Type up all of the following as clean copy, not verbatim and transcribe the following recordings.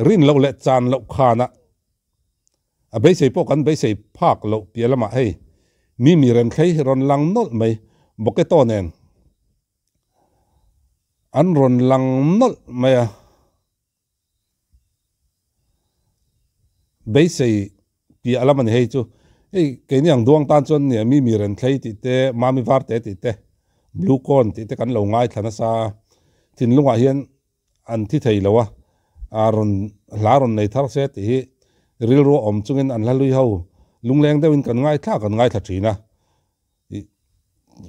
Rin loh leh chan loh khanah a beisei pawh kan beisei phak loh piah lamah hei mi mi remthlei rawn lang nawlh mai Boketo nen an rawn lang nawlh mai a. Beisei piah lam a ni hei chu. Hei keini ang duang tan chuan nia mi mi renthlei tih te, mami var te tih te, blue corn tih te kan lo ngaithla nasa a. Thinlungah hian an thi thei lo a, a rawn hla rawn nei thar se tih hi rilru a awm chungin an hla hlui ho lungleng deuhin kan ngaithla kan ngaithla thin a.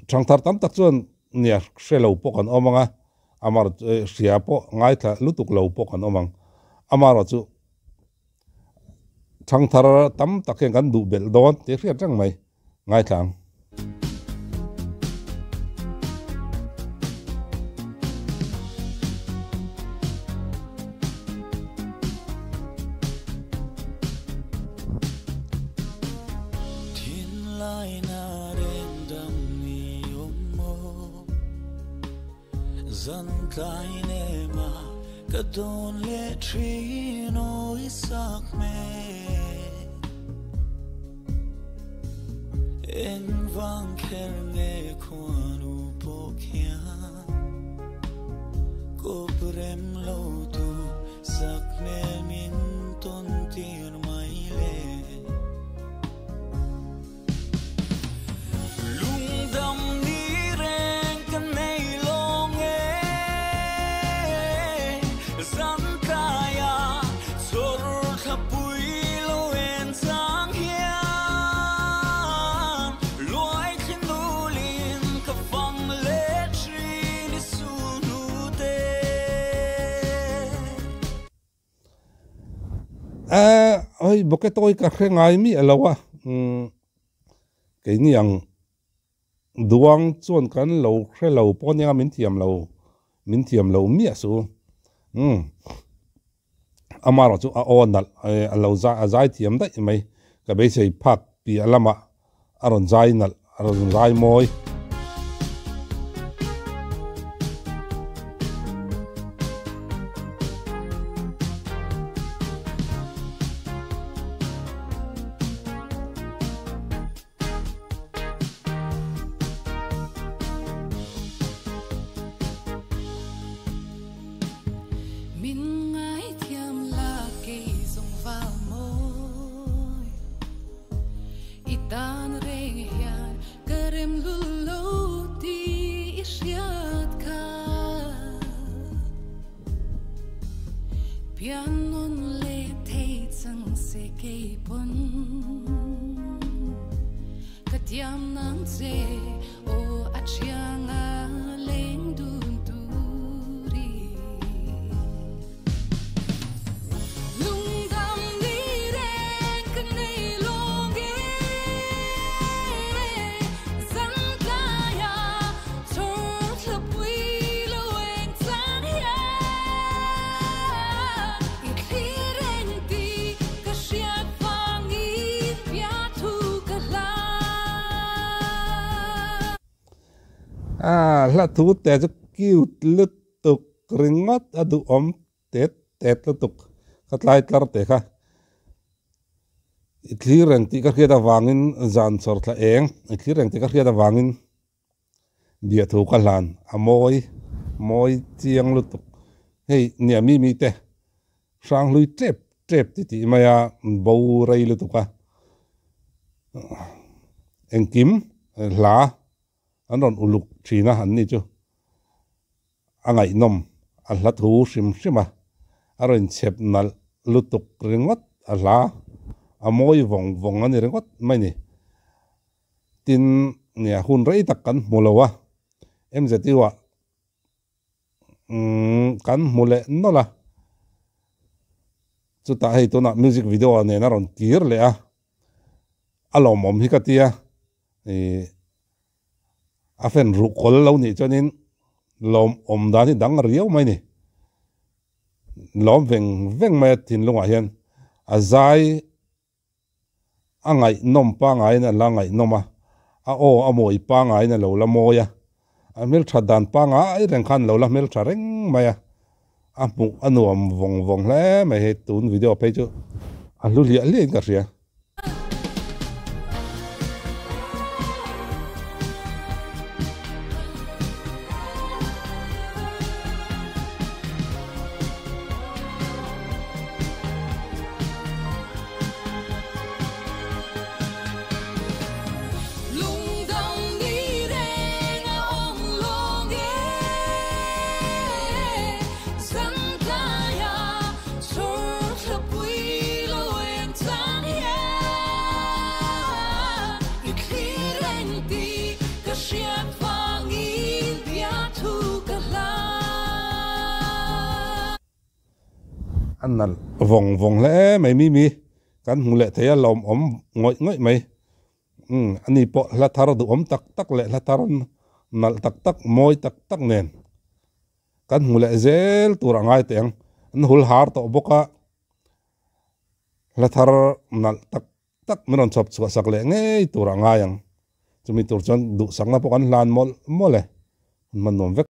Thangthar tam tak chuan nia hre lo pawh kan awm ang a, amaherawhchu hria pawh ngaithla lutuk lo pawh kan awm ang. Amaherawhchu thangthar tam tak hian kan duh belh dawn tih a hriat reng mai ngaithla ang. Eh, hei bucket awi ka hre ngai miah lo a, umm keini ang duang chuan kan lo hre lo pawh nia min thiam lo, min thiam lo miah suh u, umm amaherawh chu a aw nalh a lo zai a zai thiam daih mai ka beisei phak piah lamah a rawn zai nalh a rawn zai mawi. Min ngaithiam la kei zawng val mawi I tan reng hian ka rem lul lo tih i hriat kha. Pian nawn leh thei chang se kei pawn ka tiam nang che aw a thiang a leng dun turi. Lungdam ni reng ka nei lawng e, zan tlaia chhawr thlapui lo eng chang hian i thlir reng tih ka hriat vangin piathu ka hla. Ah, hla thu te chu cute lutuk ringawt a duhawm Tet tet lutuk ka tlai tlar teh kha. I thlir reng tih ka hriat avangin zan chawr thla eng i thlir reng tih ka hriat avangin biahthu ka hlan a mawi mawi chiang lutuk. Hei nia mi mi te hrang hlui tep tep ti tih mai a bo rei lutuk a engkim hla an rawn uluk thin a an ni chu. A ngaihnawm, a hla thu hrim hrim a, a rawn chhep nalh lutuk ringawt a hla, a mawi vawng vawng a ni ringawt mai ni. Tin, nia hun rei tak kan hmu lo a, MZU ah kan hmu leh nawlh a, chutah hei tunah music video nen a rawn kir leh a, a lawmawm hi ka tia, ih. A fan ruh kawl lo nih chuanin lawm awm dan hi dang riau mai ni. Lawm veng veng mai a thinlungah hian a zai a ngaihnawm pangaiin a la ngaihnawm a, a aw a mawi pangaiin a lo la mawi a, a hmeltha dan pangai reng khan lo la hmeltha reng mai a. A hmuh a nuam vawng vawng hle mai hei tun video phei chu a hlu hliah hliah in ka hria. A nalh vawng vawng hle mai Mimi kan hmu leh thei a lawmawm ngawih ngawih mai. Umm ani pawh hla thar duhawm tak tak leh hla thar nalh tak tak mawi tak tak nen kan hmu leh zel tur a ngai teh ang. An hul har tawh bawk a, hla thar nalh tak tak min rawn chhawp chhuah sak leh ngei tur a ngai ang. Chumi tur chuan duhsakna pawh kan hlan mawlh mawlh e, hman nuam vek.